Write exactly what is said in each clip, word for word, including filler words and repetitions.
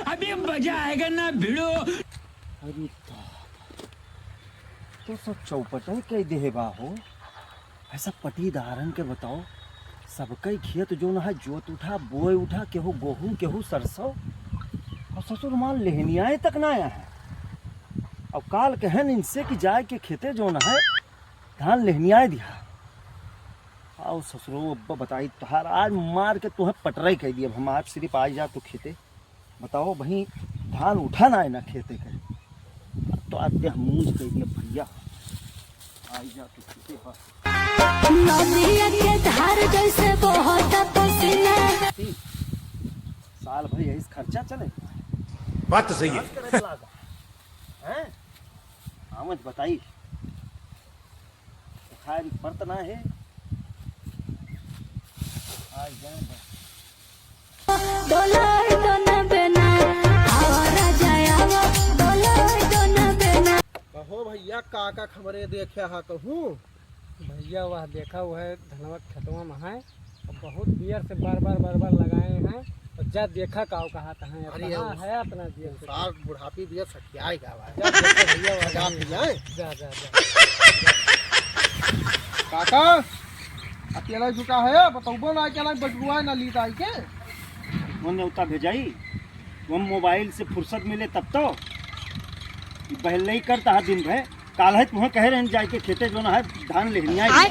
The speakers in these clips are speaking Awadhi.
अभी मजा आएगा ना भिड़ो। अरे बाप, तो सब चौपटे कह देहे बा हो। ऐसा पटीदारन के बताओ, सबके खेत जौन है जोत उठा, बोए उठा, केहू गोहूँ, केहू सरसों, और ससुर मान लेहनियाए तक ना आया है। अब काल कहन इनसे कि जाए के खेते जौन है धान लेहनियाए दिया। आओ ससुरो, अब बताई तोहार, आज मार के तोहे पटराई कह दिया। हम आज सिर्फ आई जा तू खेते, बताओ भाई, धान उठा ना है ना खेते के, तो आज देह मूंज कह दिया भैया। आई जा तू खेते बस। नदिया के धार जैसे बहत पसीना। साल भर यही से खर्चा चले। बात तो सही है। हैं? आमद बताई। खाए में फर्क ना है। आ जाए बस। डोलाए दो ना बेना, आवा राजा आवा, डोलाए दो ना बेना। कहो भैया, का का खबरे देखे हा कहूँ? भैया, वह देखा, वह धनवा खेतवा में है, और बहुत बियर से बार बार बार बार लगाए हैं, और जा देखा का कहा तहाँ, अरे, कहाँ उस-, है अपना बियर से? सार बुढ़ापी बियर सठियाए का बा। जा देखा भैया, वह जा नहीं है। पिया है। जा, जा, जा। काका, अकेला झुका है, बतौबो ना, अकेला बटुआ ना लीत आई के। वो न्योता भेजाई, वो मोबाइल से फुर्सत मिले तब तो। ई बहल नहीं करता है दिन भर। काल है तुम्हें कहे रहन जाए के खेते जो ना है धान लेहनिया आए।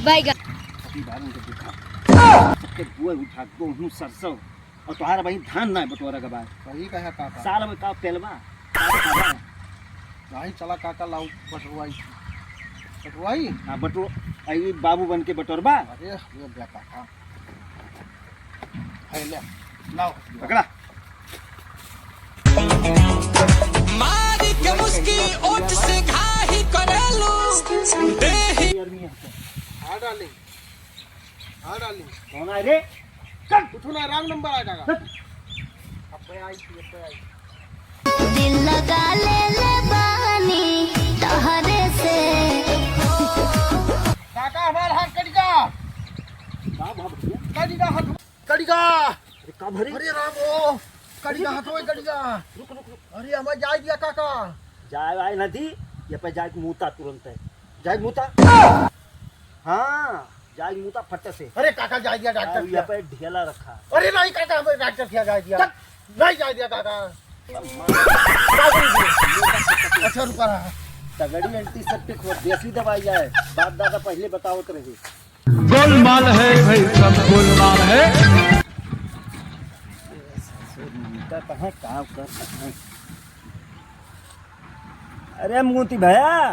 बैगन। अभी धान के देखा। सबके बुए उठा, गोहूँ, सरसों। और तुम्हारा भाई धान ना है बटोरा के बाद। सही कहा काका। साल में का पेलवा? का खावा? नहीं चला काका, लाओ बटुआई। बटुआई? हाँ, बटुआ-, आई बाबू बन के बटोरबा। अरे, ये बेटा का। है ले, लाओ। पकड़ा। मार के मुस्की ओठ से घाही करेलू। देही। हाँ डार्लिंग। हाँ डार्लिंग। कौन आए रे? चल। उठो ना, wrong number आ जाएगा। चल। अबे आई थी, अबे आई। दिल लगा ले ले बानी तोहरे से। काका, हमार हाथ कट गया। का भा भैया? कट गया हाथ। कट गया। अरे का भरी? अरे राम ओ, कट गया हाथ में, कट गया। रुक, रुक, रुक। अरे हमार जाए दिया काका। जाए आए ना दी, ये पे जाए मूता तुरंत है। जाए मूता। हाँ, जाए मूता फट से। अरे काका, जाए दिया डॉक्टर अब किया। ये पे ढेला रखा। अरे नहीं काका, हमें डॉक्टर किया जाए दिया। चल। नहीं जाए दिया काका। अच्छा रुका रहा। तगड़ी एंटीसेप्टिक हो, देसी दवाई है। बाप दादा पहले बतावत रहे। गोलमाल है भाई, सब गोलमाल है। कहाँ काम कर सकते हैं? अरे मोती भैया,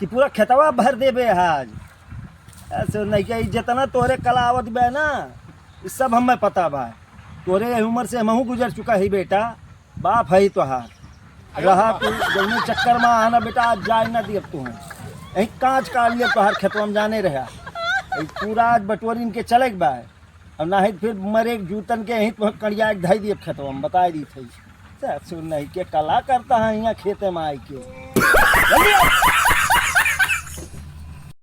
कि पूरा खेतवा भर देबे आज। ऐसे नहीं कि जितना तोरे कला आवत बे ना, ई सब हमें पता बा। तोरे यही उम्र से हमहू गुजर चुका ही बेटा। बाप है तोहार। रहा तू जौने चक्कर में आना बेटा, आज जाए ना दियब तू। यही कांच काट लिया तोहार खेतवा में जाने रहा। ई पूरा आज बटोरिन के चले के बा। अब नाही त फिर मरे के जूतन के यहीं तो कड़िया के धई दिए खेतवा में, बताई दी थई। ससुर नहीं के कला करता है यहाँ खेते में आई के। जल्दी आओ।